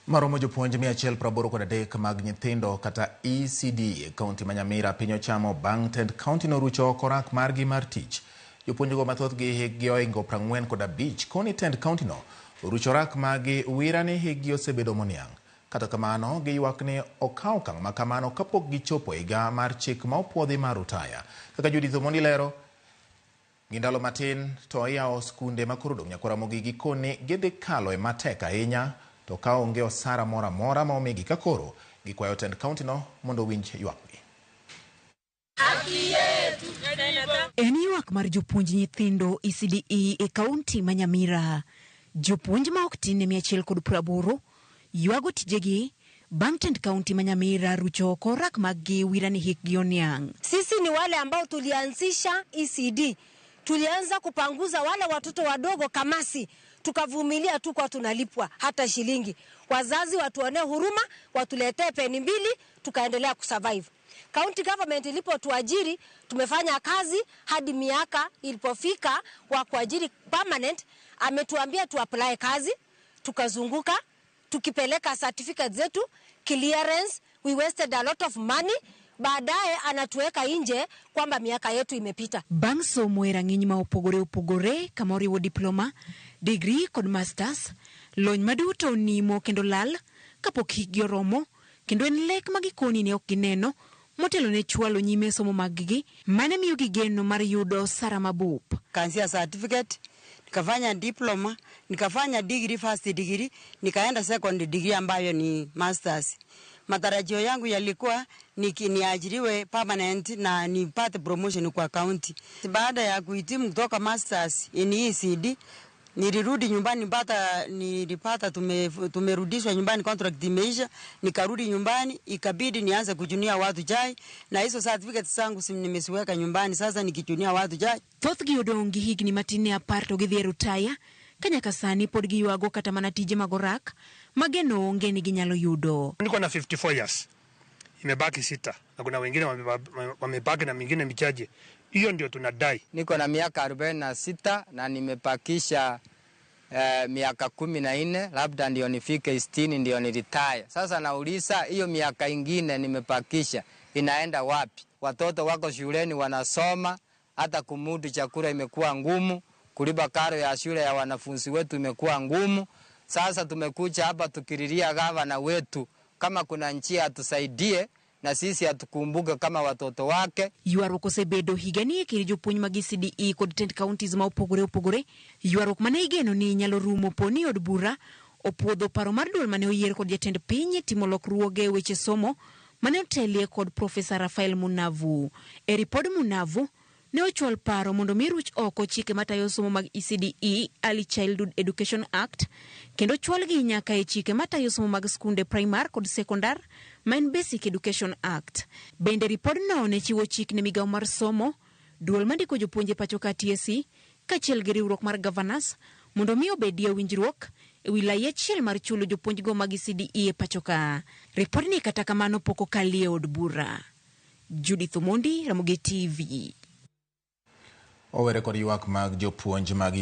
Maromo jopuonj 183 mag nyithindo kata ECD e kaunti ma Nyamira piny ochamo bang' tend kaunti norucho oko rak margi mar tich. Jopuonjgo mathothgi hikgi ohingo 45 koni tend kauntino orucho rak margi wira ni hikgi osebedo moniang'. Kata kamano, giywak ni okaw okang' ma kamano kapok gichopo higa mar chik ma opuodhi mar rutaya. Kaka Judith Omondi lero, Gi ndalo matin to iyawo skunde ma koro odong' nyakwar Ramogi gikoni gidhi kalo e matek ahinya to ka onge osara moro amora ma omigi ka koro gikwayo tend kauntino mondo owinj ywakgi. En ywak mar jopuonj nyithindo ECDE e kaunti ma Nyamira. Jopuonj ma ok tin ne 180 ywago tijegi bang' tend kaunti ma Nyamira rucho oko rak maggi wira ni hikgi oniang'. Sisi ni wale ambao tulianzisha ECD, tulianza kupanguza wale watoto wadogo kamasi, tukavumilia tu kwa tunalipwa hata shilingi. Wazazi watuonee huruma, watuletee peni mbili, tukaendelea kusurvive. County government ilipotuajiri tumefanya kazi hadi miaka ilipofika wa kuajiri permanent, ametuambia tu apply kazi, tukazunguka tukipeleka certificate zetu clearance, we wasted a lot of money. Baadaye anatuweka nje kwamba miaka yetu imepita. Bang' somo e rang'iny ma opogore opogore kama oriwo diploma, degree kod masters, lony maduto nimo kendo lal kapok hikgi oromo kendo en lek ma gikoni ne ok gineno motelo ne chwalo nyime somo maggi mane miyogi geno mar yudo osara mabup. Kaanzia certificate, nikafanya diploma, nikafanya degree, first degree, nikaenda second degree ambayo ni masters. Matarajio yangu yalikuwa niajiriwe permanent na nipate promotion kwa county. Baada ya kuhitimu kutoka masters in ECD, nilirudi nyumbani, nilipata tumerudishwa nyumbani, contract imeisha, nikarudi nyumbani, ikabidi nianze kuchunia watu chai, na hizo certificates zangu nimeziweka nyumbani, sasa nikichunia watu chai. Thothgi odong' gi higni matin ne 10 to gidhi e rutaya ka nyaka sani pod giywago kata mana tije mag orak ma geno onge ni ginyalo yudo. Niko na 54 years, imebaki 6 na kuna wengine wamebaki na mingine michache. Hiyo ndio tunadai. Niko na miaka 46 na nimepakisha miaka 14, labda ndio nifike 60 ndio niretire. Sasa nauliza hiyo miaka ingine nimepakisha inaenda wapi? Watoto wako shuleni wanasoma, hata kumudu chakula imekuwa ngumu, kulipa karo ya shule ya wanafunzi wetu imekuwa ngumu. Sasa tumekuja hapa tukililia gavana wetu kama kuna njia atusaidie na sisi atukumbuke kama watoto wake. Ywaruok osebedo higani e kind jopuonj mag ECDE kod tend counties ma opogore opogore. Ywaruok mane igeno ni nyalo rumo po ni od bura opuodho paro mar duol mane oyier kod jatend piny timo lokruoge e weche somo mane otelie kod Profesa Raphael Munavu. E ripod Munavu ne ochwal paro mondo mi ruch oko chike matayo somo mag ECDE, Early Childhood Education Act, kendo chwalgi nyaka e chike matayo somo mag skunde primar kod sekondar ma en Basic Education Act. Bende ripodno ne chiwo chik ne migawo mar somo, duol mandiko jopuonje pacho ka TSC, kaachiel gi riwruok mar Governors mondo mi obedie winjruok e wi lai achiel mar chulo jopuonjgo mag ECDE e pacho ka. Ripodni kata kamano pok okalie od bura. Judith Omondi, Ramogi TV. Owere kod ywak mag jopuonj mag